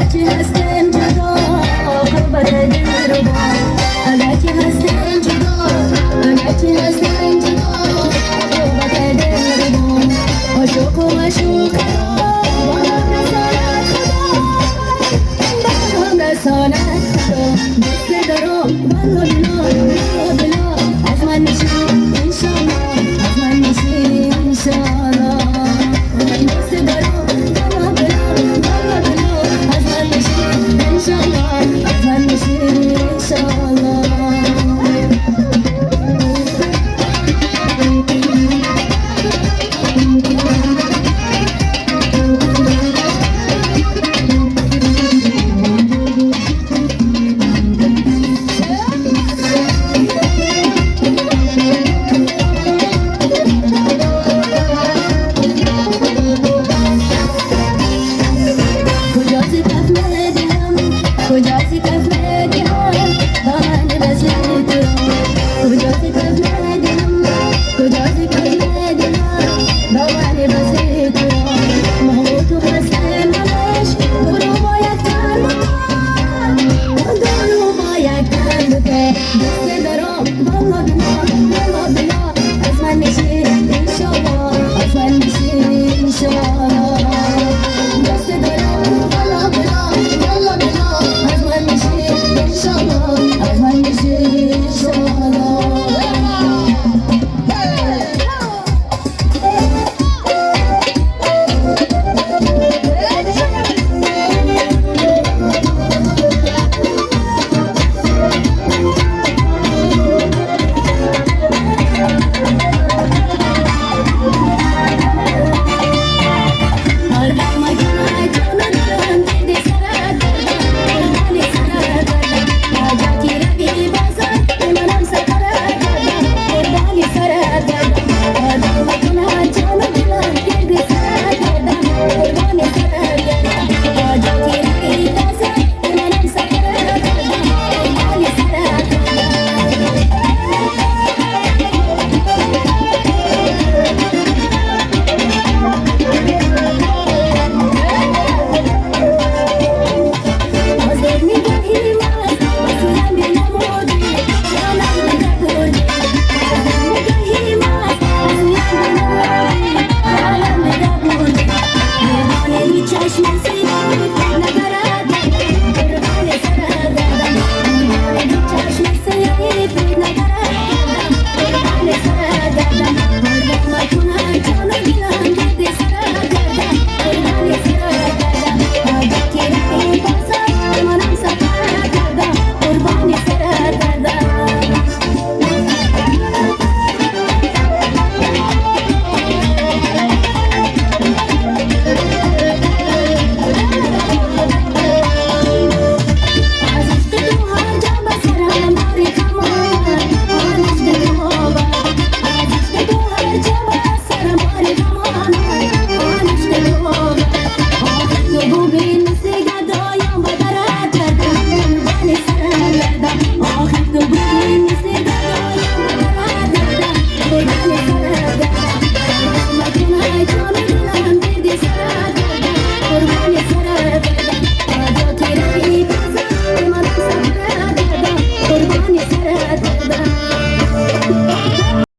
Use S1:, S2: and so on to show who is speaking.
S1: Агарчи ҳастем ҷудо, қурбат дилрубо. Агарчи ҳастем ҷудо, агарчи ҳастем ҷудо, қурбат дилрубо. Ошиқу маъшуқро ба ҳам расонад Худо, ба ҳам расонад Худо. Дӯст дорам, валло билло, валло билло, аз ман нашӣ, иншоаллоҳ, аз ман нашӣ, иншоаллоҳ. Дӯст дорам, валло билло, валло билло, аз ман нашӣ, иншоаллоҳ.